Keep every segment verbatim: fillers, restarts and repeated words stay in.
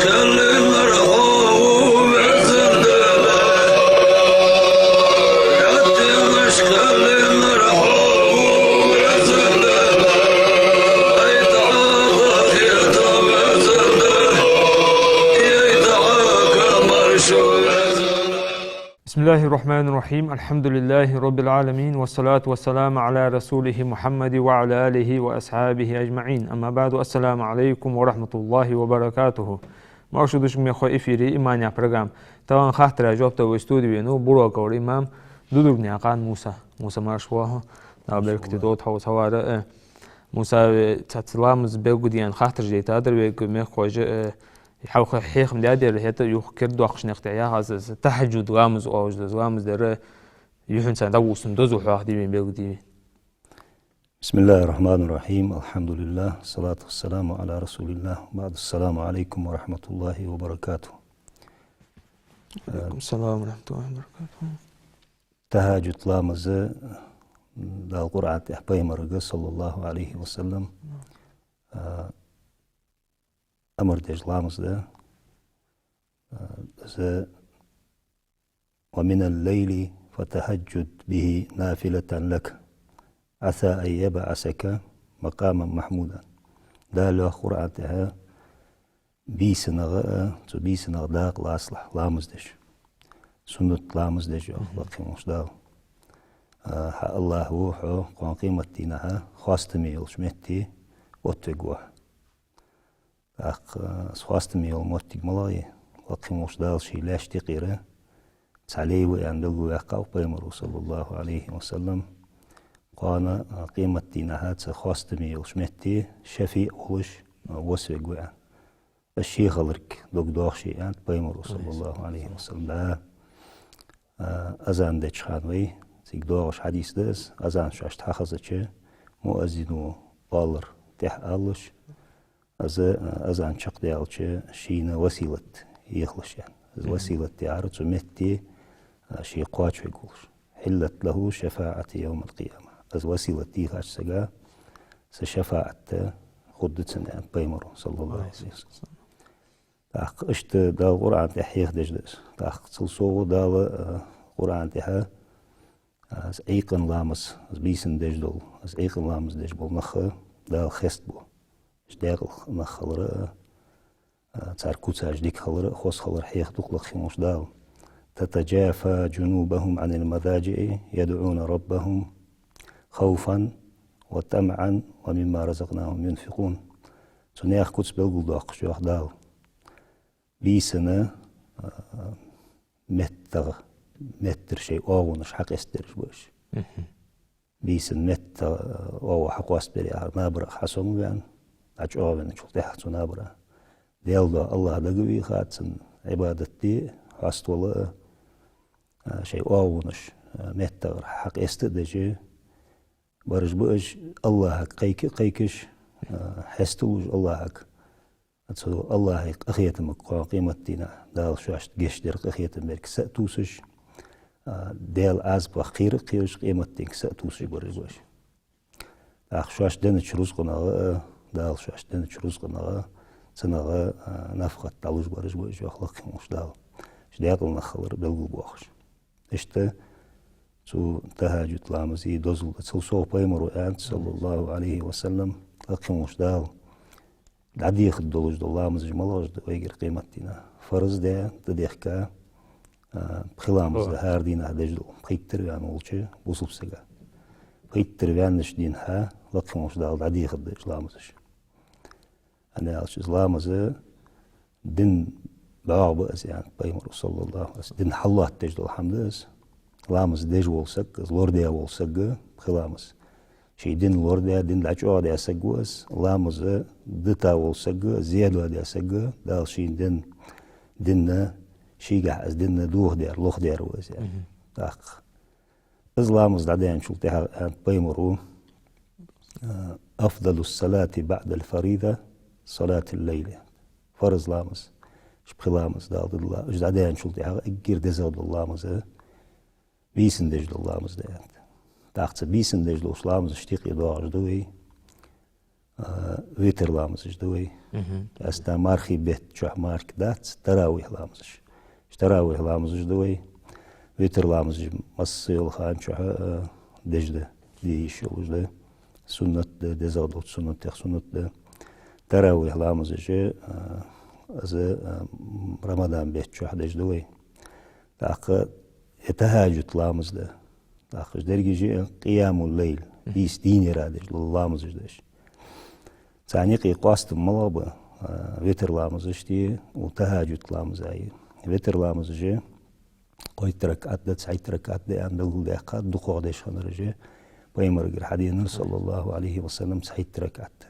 بسم الله الرحمن الرحيم. الحمد لله رب العالمين. والصلاة والسلام على رسوله محمد وعلى آله وأصحابه أجمعين. أما بعد. السلام عليكم ورحمة الله وبركاته. Марша дувц шо, мехкахой, эфире «Иман» яха программа. Тахан хаттарашта жоп дала вай студе венав Бураковра имам Дудургнаькъан Муса. Муса, марша воагӀалва. Дала беркате долда хьо укхаза хьавар. Э, Муса, э, цхьацца ламаз белгалдаьнна хаттараш дайтадар вайга мехкахоша, э, хьалха хьехам даьдар, хӀаьта юха кердадоаккхаш наькъа тӀа яхац аз, тахьажжуд ламаз оалаш да из ламаз дар, юххьанца дӀавувсаш дозал хьоахаде вайна, белгалде вайна. بسم الله الرحمن الرحيم. الحمد لله. الصلاة والسلام على رسول الله. بعد، السلام عليكم ورحمة الله وبركاته. وعليكم السلام ورحمة الله وبركاته. Тахьажжуд ламаз, Дала Къуръана тӀа пайхамарга, صلى الله عليه وسلم, а, амар деш ламаз да. А, из: «ومن الليل فتهجد به نافلة لك عسى أن يبعثك مقاما محمودا». Дала йоах Къуръана тӀа: бийсанагӀа, а, цу бийсанагӀа дакъа лацалахь ламаз деш. Суннат ламаз деш, йоах лакхе волча Дала. А, хьа АллахӀ ва хьо кхоана къематдийнахьа хоастаме йолча метте оттавергва хьо. ТӀаккха, а, из хоастаме йола моттиг малагӀа я? Лакхе волча Дала ший лаьшта юкъера цхьа лай ва аьнна белгалваьккхав пайхамаро, صلى الله عليه وسلم. Кхоана, а, къематдийнахьа цу хоастаме йолча метте шафиӀ волаш, а, воссавергва аьнна. Из ше хиларга дог доагӀаш я аьннад пайхамаро, صلى الله عليه وسلم. Да, а, азан деча хана вай, цига доагӀаш хьадис да из, азан шоашта хьахезача, муаззино оалар тӀехьа алалуш, из, а, азан чакхдаьлча шийна василат ехалаш аьнна. Из василат яхар цу метте, а, ше кхоачавергволаш. «حلت له شفاعتي يوم القيامة». Из василат дийхача сага са шафаӀат хургда цунна аьннад пайхамаро, صلى الله عليه وسلم. ТӀаккха иштта Дала Къуръана тӀа хьехадеш да из. ТӀаккха цул совгӀа Дала, а, Къуръана тӀа, а, из Ӏийкъан ламаз, из бийсан деш дола, из Ӏийкъан ламаз деш бола нах Дала хестабу. Уж даькъала нах хилар а, а, цар куцаш дика хилар а, хоза хилар а хьехаду-кх лакхе волча Дала: «تتجافى جنوبهم عن المضاجع يدعون ربهم خوفا وطمعا ومما رزقناهم ينفقون». Цу наьха куц белгалдоаккхаш йоах Дала: бийсанна, а, меттагӀа, меттара шоай оагӀонаш хьакъестадераш ба уж. Бийсанна меттагӀа, а, оагӀув хьакъоастабар яхар набарах хьасомаваьнна, дӀачӀоагӀвенначул тӀехьагӀа цу набара Даьла доа АллахӀ дагавийха, цунна Ӏибадат де, хьаставала, а, шоай оагӀонаш, а, меттагӀара хьакъеста а деш, бараш ба уж АллахӀага кхайка а кхайкаш, а, хьесталуш АллахӀага. Цу АллахӀа къахетамга кхоана къематдийнахьа, Дала шоашта гешт дар къахетам берга са а тувсаш, а, Даьла Ӏазапах кхера а кхераш, къематденга са а тувсаш бараш ба уж. ТӀаккха шоашта деннача рузкъанагӀа, а, Дала шоашта деннача рузкъанагӀа, цунагӀа, а, нафакъат дӀалуш бараш ба уж, йоах лакхе волча Дала, уж даькъала нах хилар белгалбоахаш. Иштта цу тахьажжуд ламаза дозал да. Цул совгӀа пайхамаро аьннад, صلى الله عليه وسلم, лакхе волча Дала дӀадехаргдолаш дола ламазаш малагӀаш да вайгара къематдийнахьа? Фарз даь, тӀадехка, а, пхи ламаз да хӀара дийнахьа деш дола, пхийттара ваьнна волча бусалба сага. Пхийттара ваьннача дийнахьа лакхе волча Дала дӀадехаргда уж ламазаш. ХӀана аьлча из ламаз дина бӀоагӀа ба из, аьннад пайхамаро, صلى الله عليه وسلم. Дин хьаллоаттадеш дола хӀама да из. Ламаз деш вола саг, из лорадаь вола саг, пхи ламаз, ший дин лорадаь, дин дӀачӀоагӀдаь саг ва из. Ламаз дита вола саг, зе доадаь саг, Дала шийна денна дин, шийгахьа из дин дохадаьр, лохадаьр ва из, аьнна. ТӀаккха из ламаз дӀадаьнначул тӀехьагӀа аьннад пайхамаро, а, «أفضل الصلاة بعد الفريضة صلاة الليل». Фарз ламаз, уж пхи ламаз Дала дадалла, уж дӀадаьнначул тӀехьагӀа эггара дезагӀа дола ламаз бийсан деш дола ламаз да, аьннад. ТӀаккха цу бийсан деш долча ламазашта юкъе доагӀаш да вай а, витр ламазаш да вай. Мгм. Ас да мархий бетта чухь марка дац, таравихь ламазаш. Таравихь ламазаш да вай. Витр ламазаш масса йолча хана чухь, а, деш да, де йиш йолаш да. Суннат да, дезагӀа долча суннатех суннат да. Таравихь ламазаш, а, из, а, Рамадан бетта чухь деш да вай. ТӀаккха э тахӀаджуд ламаз да. ТӀаккха уж деррига а къиямул-лайл, бийса дийнара деш дола ламазаш да уж. Царна юкъе къоастам малагӀа ба, а, витр ламазашта а, тахӀаджуд ламазашта а. Витр ламазаш кхойтта ракаӀат да, цхьайтта ракаӀат да аьнна белгалдаьккхад дукхагӀа деш хиннараш. Пайхамарагара хьадена, саллаллахӀу Ӏалайхи ва саллам, цхьайтта ракаӀат да.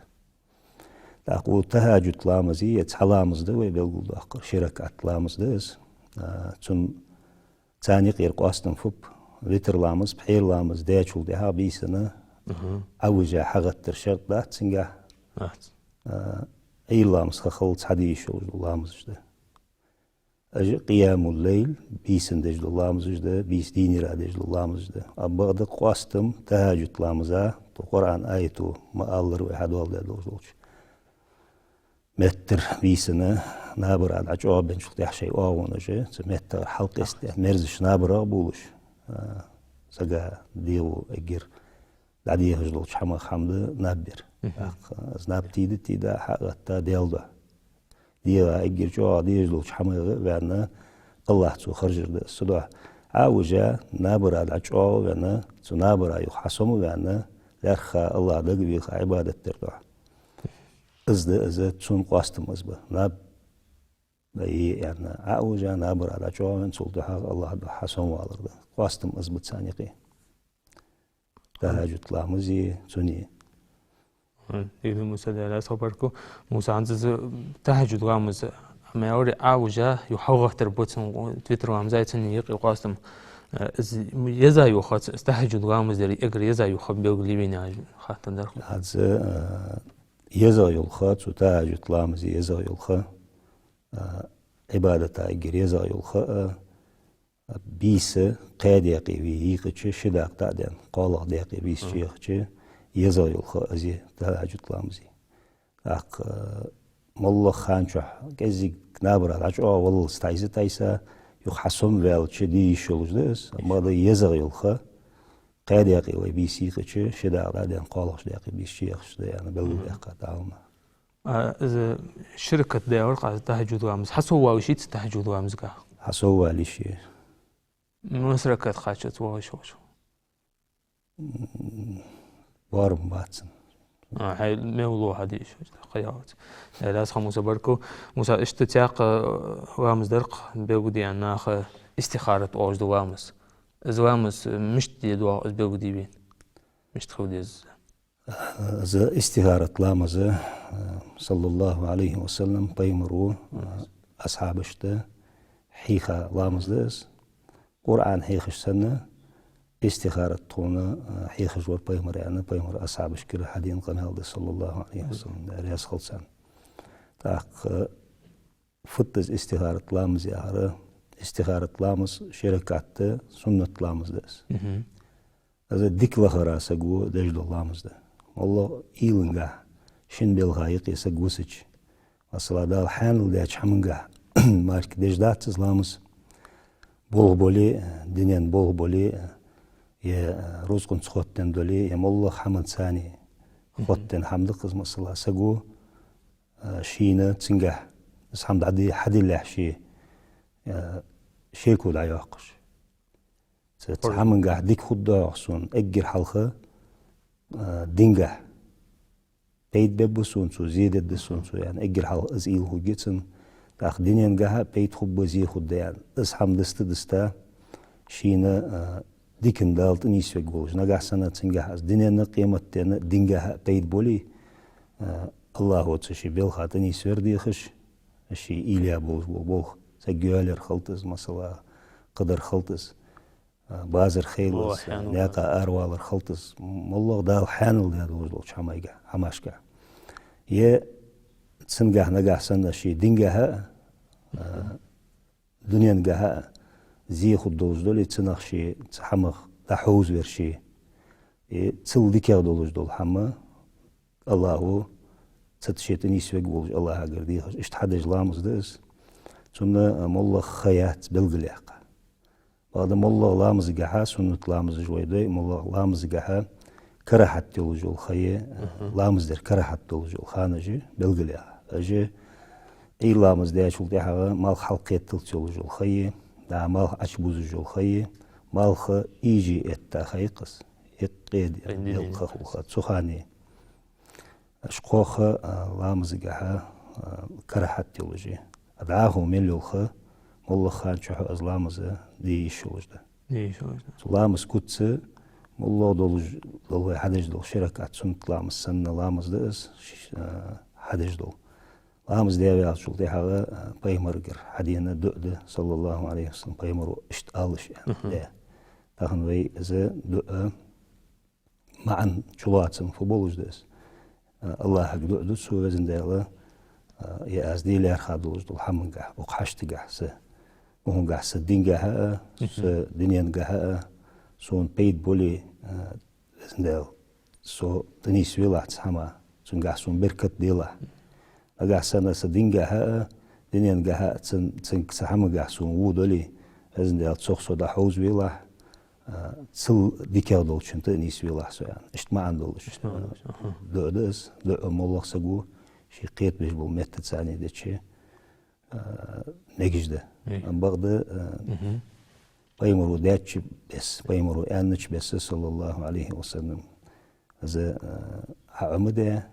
ТӀаккха тахӀаджуд ламаз а, е цхьа ламаз да вай белгалдоаккхар, ши ракаӀат ламаз да из. А, цун царна юкъера къоастам фуд? Витр ламаз, пхьера ламаз даьчул тӀехьагӀа бийсанна Мгм. Ӏовижа хьагӀаттар шартӀ дац цунгахь. Дац. А, Ӏуйра ламаз ха хилча цхьа де йиш йолаш дола ламазаш да. Уж къиямул-лайл, бийсанна деш дола ламазаш да, бийса дийнара деш дола ламазаш да. А бакъда къоастам тахӀаджуд ламаза, тхо Къуръан аято ма аллара вай хьадоаладаь долаш долча меттара бийсанна набара дӀачӀоагӀбенначул тӀехьагӀа шоай оагӀонаш, цу меттагара хьалкъеста, мерзаш набарах а болаш, а, сага дегӀо эггара дӀадехаш долча хӀамах хӀама да наб яр. Мгм. ТӀаккха из наб тийда-тийда хьагӀатта Даьла духьа. ДегӀа эггара чӀоагӀа дезаш долча хӀамах а ваьнна, АллахӀ цо харжар да из цудухьа. Ӏовижа, набара дӀачӀоагӀа а ваьнна, цу набара юха хьасома а ваьнна, лаьрххӀа АллахӀ дагавеха Ӏибадат дар духьа. Из да из, цун къоастам из ба. Наб е аьнна, Ӏовижа, набара дӀачӀоагӀа а ваьнна, цул тӀехьагӀа АллахӀ духьа хьасома валар да. Къоастам из ба царна юкъе. ТахӀаджуд ламаз а, цун а. Мгм. Дика да, Муса, Даьла раьза хилва, баркал. Муса, хӀанз из тахӀаджуд ламаз, ма аьлар, Ӏовижа, юха хьалгӀаттар ба цун, витр ламаза а цунна юкъе къоастам. Э, из еза йола ха, из тахӀаджуд ламаз дар эггара еза йола ха белгалъе вайна, хаттар дар. ХӀанз, э, еза йола ха, цу тахӀаджуд ламаза еза йола ха, э, Ӏибадата эггара еза йола ха, э, бийса кхаь даькъе ве йийкъача, ши дакъа дӀа а даьнна, кхоалагӀа даькъе бийса Мгм. чуяхача, еза йола ха из я тахӀаджуд ламаз а. ТӀаккха, э, моллагӀа хана чухь кӀеззига набара дӀачӀоагӀа валлалца тайса-тайса, юха хьасома ваьлча де йиш йолаш да из, амма да еза йола ха, кхаь даькъе вай бийса йийкъача, ши дакъа дӀа а даьнна, кхоалагӀча даькъе бийса чуяхаш да аьнна Мгм. белгалдаьккхад Ӏалама. А, из ши ракаӀат да аьлар-кх тахӀаджуд ламаз. Хьасоввала йиш яц тахӀаджуд ламазга? Хьасоввала йиш я. Масса ракаӀат кхаччалца вала йиш йолаш? М, боарам бац цун. А, хьай мел ло хьаде йиш йолаш, тӀаккха ялац. Э, Даьла раьза хилва, Муса, баркал. Муса, иштта цхьаькха, э, ламаз дар-кх белгалдаь наха истихарат оалаш дола ламаз. Из ламаз, э, мишта де доагӀа из белгалде вайна? Мишта хила деза из? Из истихарат ламаз, э, саллаллахӀу Ӏалайхи ва саллам, пайхамара, э, асхьабашта хьийха ламаз да из. Къуръан хьехаш санна, истихарат тхона, э, хьехаш вар пайхамар аьнна, пайхамара асхьабашкара хьадена къамаьл да, саллаллахӀу Ӏалайхи ва саллам, Даьла раьза хилва царна. ТӀаккха фуд из истихарат ламаз яхар? Истихарат ламаз ши ракаӀат да, суннат ламаз да из. Мгм. Из дика лахара саго деш дола ламаз да. МоллагӀа уйлангахь шин белха юкъе саг висача, масала, Дала хьаьнал даьча хӀамангахь марка деш дац из ламаз. Болх бале, дунен болх бале, е рузкъанца хоттаденна дале, е моллагӀа хӀаманца цхьана хоттаденна хӀама да-кх из, масала, саго, а, шийна цунгахь из хӀама дӀаде-, хьаделлехь ше, а, шеко дӀайоаккхаш. Цу, цу хӀамангахь дика хургда-кх сона эггара хьалха, а, дингахь пайда бергба сона цо, зе дергда сона цо, яӀни, эггара хьалха из уйла хургья цун. ТӀаккха дуненгахь а пайда хургба, зе хургда, яӀни, из хӀама диста-диста шийна, а, дикан Дала тӀанийсвергволаш, нагахь санна цунгахь из дунен а, къематден а, дингахь а пайда болий, а, АллахӀо цу ший белха тӀанийсвер дехаш, ший уйла болаш бола болх, саг йоалаяр хилда из, масала, кхыдар хилда из, а, базар хийла из, наькъа аравалар хилда из, моллагӀа Дала хьаьнал даь долаш долча хӀамайга-, хӀамашка. Е цунгахь нагахь санна ший дингахь а, а, дуненгахь а зе хургдолаш дале, цунах ше, цу хӀамах дӀахьовзавер ше, е цул дикагӀа долаш дола хӀама, АллахӀо цатше тӀа нийсвергволаш Аллахьагара дехаш, иштта хьадеш ламаз да из. Цунна, а, моллагӀа ха яц белгалъяьккха. Бакъда моллагӀа ламазагахьа, суннат ламазаш вай дой, моллагӀа ламазагахьа карахьат йолаш йола ха я, ламаз дар карахьат долаш йола ханаш белгалъяьха. Даже Ӏуйра ламаз даьчул тӀехьагӀа малх хьалкхетталца йолаш йола ха я, дӀа малх Ӏочубузаш йола ха я, малх ийже этта ха я-кх из, юкъе делкъа хулха, цу хана. Аш кхоаха, а, ламазагахьа, а, карахьат йолаш я. А дӀахо мел йола ха, моллагӀа хана чухь из ламаз де йиш йолаш да. Де йиш йолаш да. Цу ламаза куц моллагӀа долаш дола вай хьадеш дола ши ракаӀат суннат ламаз санна ламаз да из, ш-, а, хьадеш дола. Ламаз даь ваьлчул тӀехьагӀа, а, пайхамарагара хьадена дуӀа да, саллаллахӀу Ӏалайхи ва саллам, пайхамаро иштта оалаш аьнна. Тахан вай из дуӀа маӀан чулоацам фу болаш да из? А, Аллахьага дуӀа ду цо, Везан Даьла, а, е аз де лаьрхӀа долаш дола хӀамангахьа, укх хьаштагахьа са, укхангахьа са дингахьа а, са дуненгахьа а, сона пайда боле, а, Везан Даьла, со тӀанийсвелахь цу хӀаман, цунгахьа сона беркат делахь. Нагахьа санна са дингахьа а, дуненгахьа а, цун-, цунга са хӀамангахьа сона во дале, Везан Даьла, цох со дӀахьовзавелахь, а, цул дикагӀа долчунна тӀа а нийсвелахь со, аьнна. Иштта маӀан долаш. Иштта маӀан долаш, аха. ДуӀа да из, дуӀа моллагӀа саго ший кхетабеш бола меттаца цхьана дича, а, мегаш да. Ам бакъда, а, пайхамаро даьча беса, пайхамаро аьннача беса, саллаллахӀу Ӏалайхи ва саллам, из, а, хьаӀомадаь,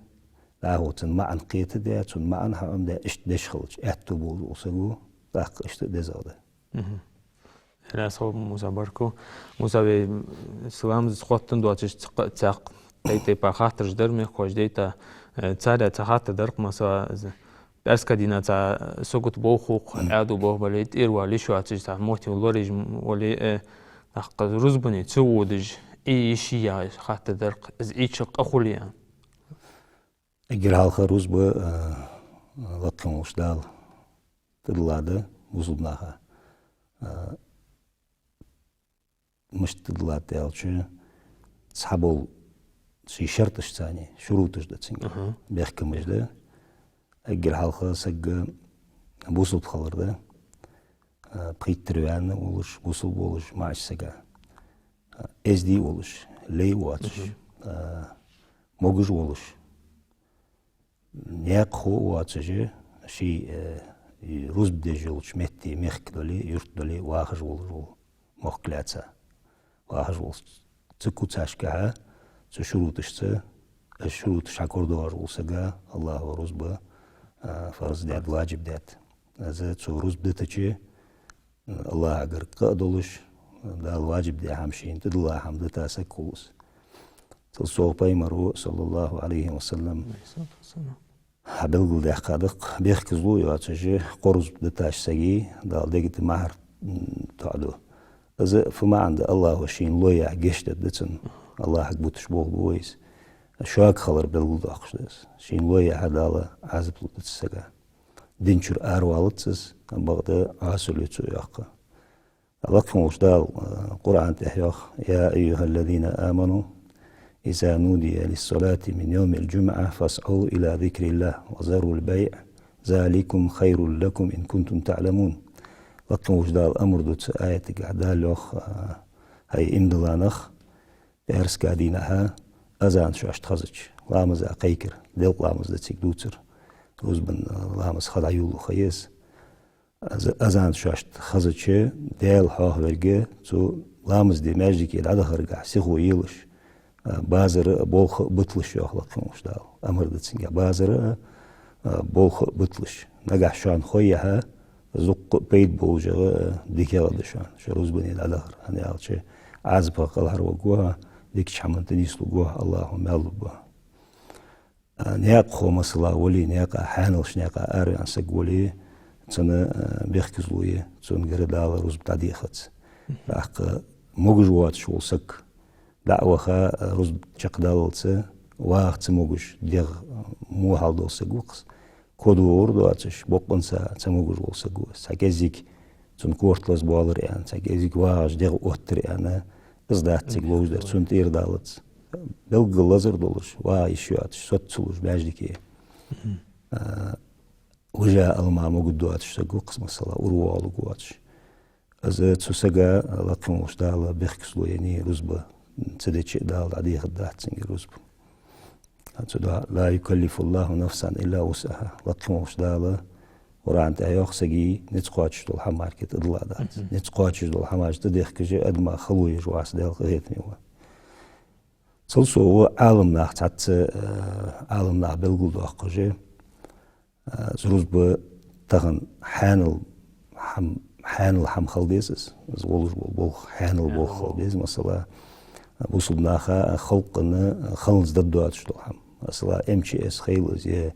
дӀахо цун маӀан кхетадаь, цун маӀан хьаӀомадаь, иштта деш хилча, аьттув болаш вола саг ва, тӀаккха иштта дезагӀа да. Раьза хилва, Муса, баркал. Муса, вай, м, ламазаца хоттаденна доацаш цхьаккха тайп-тайпара хаттараш дар мехкахоша дайта, э, царех цхьа хаттар дар-кх, масала, из пӀаьраска дийнахьа цхьа сагота болх хул-кх, Ӏаьдало болх бале, тӀера вала йиш йоацаш, цхьа моттиг лораеш вале, э, тӀаккха рузбане ца водаш Ӏе йиш йий яхаш хаттар дар-кх, из Ӏийча къа хулий? Эггара хьалха рузба, а, лакхе волча Дала тӀадилла да бусалба наха. А, мишта тӀадилла да аьлча, цхьабола ший шарташ цани, шуруташ да цунга, бехкамаш да. Эггара хьалха саг бусалба хилар да, а, пхийттара ваьнна волаш, бусалба волаш маӀача сага, а, эздий волаш, лай воацаш, а, могаш волаш, наькъахо воацаш, ший, э, и рузба деш йолча метте, мехка дале, юрта дале, вахаш волаш вола, мохк лаьца вахаш волаш. Цу куцашкахьа, цу шуруташца, из шуруташ хьакорадоагӀаш волча сага Аллахьо рузба, а, фарз даьд, ваджиб даьд. Из цо рузба дитача, Аллахьагара къа а долаш, Дала ваджиб даь хӀама, шийна тӀадилла хӀама дита саг хул из. Цул совгӀа пайхамаро, саллаллахӀу Ӏалайхи ва саллам, хьабелгалдаьккха да-кх, бехказло йоацаш, кхо рузба дитача сага Дала дега тӀа мухӀар, м, тоӀаду. Из фу маӀан да? Аллахьо шийна лой яхь гешт дергда цунна. Аллахьага буташ болх бу вай из. Шога хилар белгалдоаккхаш да из. Шийна лой яхь Дала Ӏазап лургда цу сага. Дин чура аравалац из, ам бакъда Ӏасал ю цо йоах-кх. Лакхе волча Дала, э, Къуръан тӀа йоах: «يا أيها الذين آمنوا إذا نودي للصلاة من يوم الجمعة فاسعوا إلى ذكر الله وذروا البيع ذلكم خير لكم إن كنتم تعلمون». Лакхе волча Дала амар ду цу аятагахь, Дала йоах, э, хӀай иман дилла нах, пӀаьраска дийнахьа азан шоашта хезача, ламаза кхайкар, делкъа ламаз да цига дувцар, рузбан, э, ламаза ха дӀайолалу ха я из. Аз-, азан шоашта хезача, Даьла хьоахавергва цу ламаз де маьждиге дӀадахаргахьа сихо елаш, а, базар а, болх а биталаш, йоах лакхе волча Дала. Амар да цунга базар а, а, болх а биталаш. Нагахьа шоана хой яхьа, зуккха а пайда болаш а, дикагӀа да шоана шо рузбане дӀадахар. ХӀана аьлча, Ӏазапах кӀалхарваргва хьо, дикача хӀаман тӀа нийслургва хьо, Аллахьо маьл лургва хьона. А, наькъахо, масала, вале, наькъа, хьаьналча наькъа араваьнна саг вале, цунна, а, бехказло я, цунгара Дала рузба дӀадехац. ТӀаккха могаш воацаш вола саг, дӀа а ваха, а, рузба чакхдаллалца, ваха ца могаш, дегӀ, а, во хьал дола саг ва-кх из. КодвоагӀар доацаш, бокъонца ца могаш вола саг ва из. Цхьа кӀеззига цун корта лазабоалар аьнна, цхьа кӀеззига вагӀаш дегӀ оттар аьнна, из дац цига ловш дар, цунна тӀера далац. Белггала лазар долаш, вагӀа йиш йоацаш, соцалуш маьждиге. А, вижа алама могаш доацаш саг ва-кх из, масала, урвалуг воацаш. Из цу сага лакхе волча Дала бехказло еннай, рузба ца деча а Дала дӀадехаргдац цунга рузба. Цудухьа لا يكلف الله نفسا إلا وسعها. Лакхе волча Дала Къуръан тӀа йоах сага низ кхоачаш дола хӀама мара тӀадилла дац. Низ кхоачаш дола хӀамаш тӀадехкаш а адама хало еш вац Даьла къахетаме ва. Цул совгӀа Ӏаламнаха цхьацца, э, Ӏаламнаха белгалдоаккхаш, э, из рузба тахан хьаьнал хӀама, хьаьнал хӀама хила деза из. Из волаш бола болх хьаьнал болх хила деза. Масала, бусалба наха халкъа хиланза даргдоацаш дола хӀама. Масала, МЧС хийла из, е,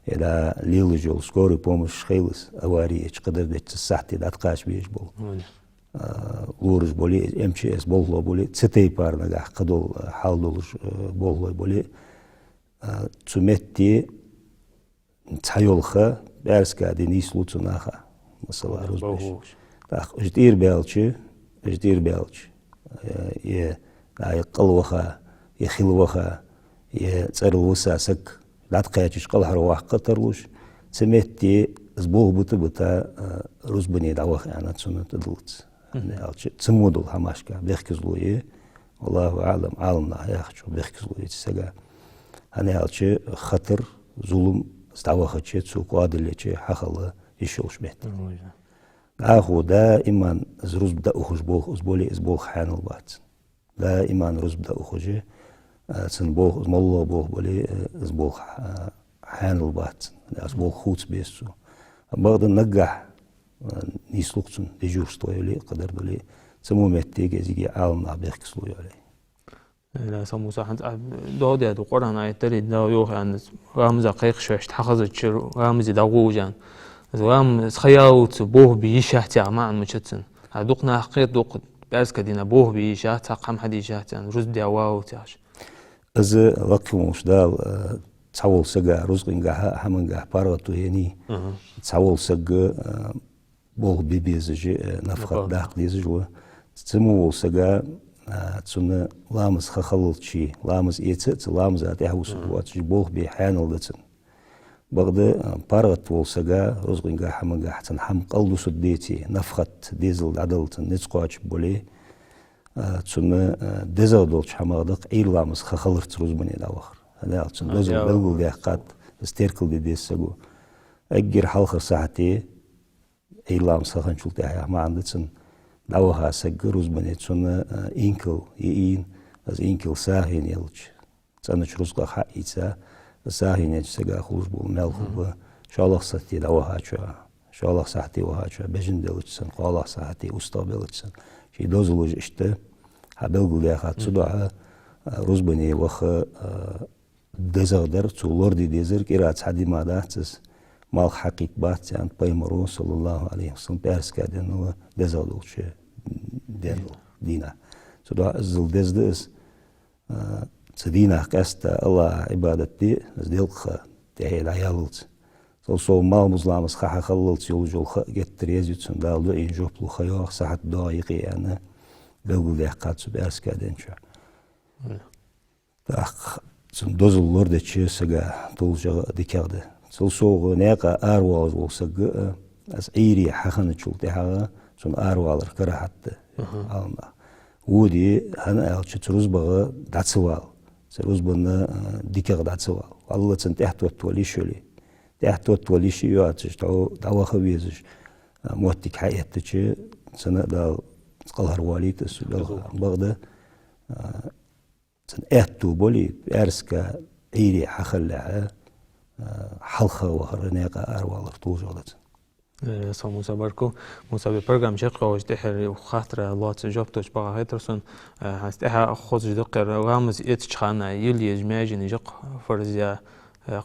е да лелаш йола скорая помощь хийла из, авари еча, кхыдар деча сахьте дӀатӀакхача безаш бола. А, лораш болий, МЧС болхлой болий, цу тайпара нагахь кхыдола, а, хьал долаш, а, болхлой болий, а, цу метте цхьайола ха пӀаьраска де нийслу цу наха. Масала, рузбанаш. ТӀаккха уж тӀера баьлча, уж тӀера баьлча, а, е, а, е къал ваха, е хила ваха, е цӀерал виса саг дӀатӀакхаьчача кӀалхарваккха тарлуш, цу метте из болх бита-бита, а, рузбане дӀаваха аьнна цунна тӀадиллац. ХӀана аьлча, цу мо дола хӀамашка бехказло я, والله أعلم, Ӏаламнаха яхачох бехказло я цу сага. ХӀана аьлча, хатар, зулам, из дӀавахача, цо кӀоадал еча хьахила йиш йолаш метте. ДӀахо даиман из рузба дӀаухаш болх из боле, из болх хьаьнал бац. Даиман рузба дӀаухаш, а, цун болх, из моллагӀа болх бале, а, из болх, а, хьаьнал бац цун, из болх хувца беза цо. Бакъда наггахь, а, нийслу-кх цун дежурство йоле, кхыдар дале, цу мо метте кӀезига Ӏаламнаха бехказло йоле. Ла, Са Муса, хӀанз а догӀа даьд Къуръан аят дале, Дала йоах аьнна, ламаза кхайкхаш вешта хьахазача ламазе дӀагӀо уж аьнна. Из ламаз ха яллалца болх бе йиш яц яха маӀан мичад цун? А дукха нах кхет, дукха пӀаьраска дийнахьа болх бе йиш яц, цхьаккха хӀама хьаде йиш яц аьнна, рузба де валлалца яхаш. Из лакхе волча Дала, а, цхьавола сага рузкъангахьа а, хӀамангахьа паргӀато еннай. Цхьавола саг, а, болх бе безаш, э, нафхат даккха дезаш ва. Цу мо вола сага, а, цунна ламаз ха хиллалца, ламаз эца а, цу ламаза тӀехьа вусаргвоацаш, болх бе хьаьнал да цунна. Бакъда, а, паргӀат вола сага, рузкъангахьа, хӀамангахьа цунна хӀама кӀалдусаргдеце, нафхат, дезал дӀадала цунна низ кхоачаш бале, а, цунна, а, дезагӀа долча хӀамах да-кх Ӏуйра ламаз ха хиларца рузбане дӀавахар. ХӀана аьлча, цун дозал белгалдаьккхад, из теркалде деза саго. Эггара хьалхара сахьате, Ӏуйра ламаз ха хинначул тӀехьагӀа маӀан да цун, дӀаваха саг рузбане, цунна, а, инкал йиъийна, из инкал сагӀийна елча, цӀенача рузкъах хьаийца, сагӀийна еннача сага хулаш бола маьл хургба шоллагӀа сахьате дӀавахачоа, шоллагӀа сахьате вахачоа, бежан делча санна, кхоалагӀа сахьате устагӀа белча санна. Ший дозалаш иштта хьабелгалдаьхад, цудухьа, а, рузбане ваха, а, дезагӀа дар, цо лораде дезар, кӀира цхьа ди мара дац из, малх хьакхийтта бац, аьннад Пайхамаро, صلى الله عليه وسلم, пӀаьраска денал дезагӀа долча денал, дийнахьа. Цудухьа иззал деза да из, а, цу дийнахьа къаьстта АллахӀа Ӏибадат де, из делкъа ха тӀехье дӀаяллалца. Цул совгӀа малх-буза ламаз ха хьахиллалца йолаш йола ха геттара еза я цунна, Дала дуӀайна жоп лу ха йоагӀа, сахьат доагӀа юкъе аьнна, белгалдаьккхад цу пӀаьраска ден чу. ТӀаккха цун дозал лорадеча сага толашагӀа а дикагӀа да. Цул совгӀа наькъа аравоалаш вола саг а, из Ӏуйре хьахинначул тӀехьагӀа цун аравалар карахӀат да. Ӏаламнаха. Воде, хӀана аьлча, цу рузбагӀа дӀа ца вала, цу рузбанна, а, дикагӀа дӀа ца вала. Алла цунна тӀехьатоттавала йиш йоле. ТӀехьатоттавала йиш а йоацаш, дӀо-, дӀаваха везаш, а, моттиг хьаэттача, цунна а Дала кӀалхарвалийта из, цу белха бакъда, а, цун аьттув бале, пӀаьраска Ӏуйре хьахиллалехьа, а, хьалха вахар, наькъа аравалар толашагӀа да цун. Э, Са Муса, баркал. Муса, вай программа чакхйоалаш тӀехьара юха хаттара лоацца жоп тохаш багӀа хетар сона. Э, хӀанз тӀехьа хозаш да-кх ер, ламаз эцача хана йила еза маьженаш я-кх фарз я, э,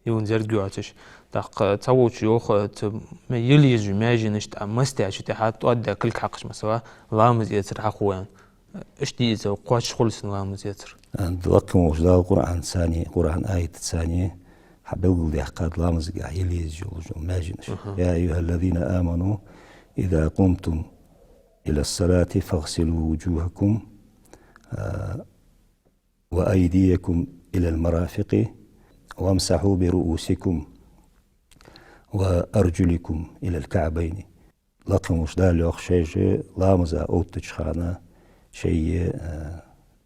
юн зерг йоацаш. ТӀаккха цхьаволчо йоах, цу ма-, йила езача маьженашта тӀа мас даьчул тӀехьагӀа тӀоаддаь кулг хьакхаш, масала, ламаз эцар хьахов аьнна. Иштта дийца кхоачаш хул из ламаз эцар. А, лакхе волча Дала Къуръан цани, Къуръан аятаца цани хьабелгалдаьккхад ламазгахьа йила езаш йола маьженаш. Аха. يا أيها الذين آمنوا إذا قمتم إلى الصلاة فاغسلوا وجوهكم، а, وأيديكم إلى المرافق «وامسحوا برؤوسكم وأرجلكم إلى الكعبين». Лакха волча Дала йоах, шоаш ламаза оттача хана шоай, э,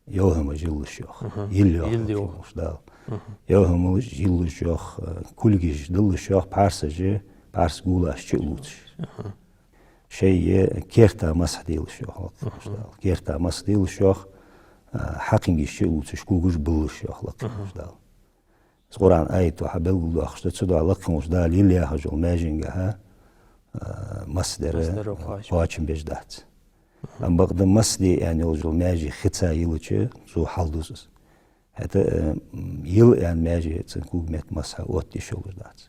йовхьамаш йиллалаш йоах. Аха. Йилла йоах Йилла Лакха йоах. волча Дала. Аха. Йовхьамаш йиллалаш йоах, э, кулгаш диллалаш йоах, пхьарсаш, пхьарс гулаш чу а лувцаш. Аха. Шоай керта масхь делаш йоах Лакха волча Аха. Дала. Керта масхь делаш йоах, э, хьакхингаш чу а лувцаш, когаш биллалаш йоах Лакха Аха. волча Дала. Из Къуръан аято хьабелгалдоаккхаш да, цудухьа Лакха волча Дала йилла яхаш йола маьженгахьа, а, масхь дар, Масхь дар а, кхоачам. кхоачам беш дац. Ам бакъда масхь де аьнна йолаш йола маьже хица йиллача, цо хьалдус из. ХӀаьта, а, м, йилла аьнна маьже цун кога метта масхь отта йиш йолаш дац.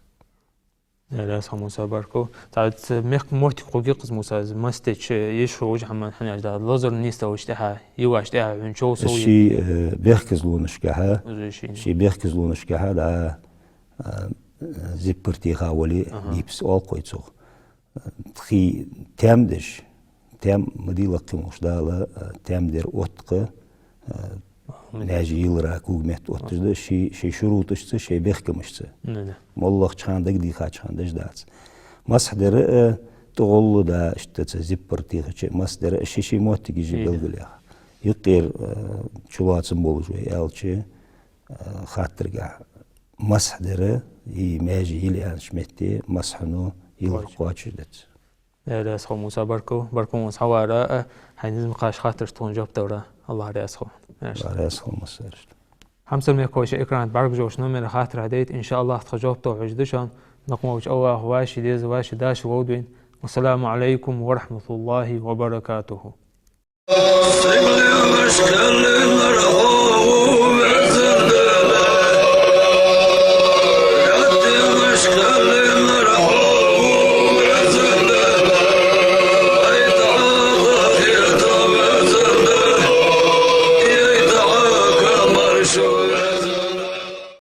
Э, раьза хилва, Муса, баркал. ТӀаккха мехка моттиг хургья-кх из, Муса, из масхь деча йиш хургйолаш хӀама, хӀана аьлча, лазар нийсделча тӀехьа, йилла яьча тӀехьа хьона чов Из совгӀа ший, э, бехказлонашкахьа, Из ший. ший бехказлонашкахьа, да, э, зиппар теха вале, Аха. гипс оал-кх вай цох. Тхий тем деш, тем ма дий Лакха волча Дала, э, тем дар отт-кх, э, Мгм. маьже йиллара кога метта отташ да, ший, ший шуруташца, ший бехкамашца. Да, да. МоллагӀча хана, дагадехача хана деш дац. Масхь дар, э, тӀагӀолла да, иштта цхьа зиппар техача, масхь дар, э, ший-ший моттигаш Ший да. белгалъяьха. Юкъера, э, чулоацам болаш вай аьлча, э, хаттаргахьа. Масхь дар, из маьже йилла аьннача метте, масхьано йилла Кхоачаш. кхоачаш дац. Э, раьза хилва, Муса, баркал, баркал хьона хьавара, э, хьай низ ма кхоачча хаттарашта тхона жоп далара. АллахӀ раьза хилва. Иштта. АллахӀ раьза хилва массарашта. Хьамсара мехкахой, шоай экрана тӀа бӀаргагуш йолча номера хаттар хьадайта, иншааллахӀ, тха жоп тохаш да шоана, накъамолча АллахӀа вӀаший деза, вӀаший даши ловдвайна. Ассаламу Ӏалайкум ва рахьматуллахӀи ва баракатухӀ.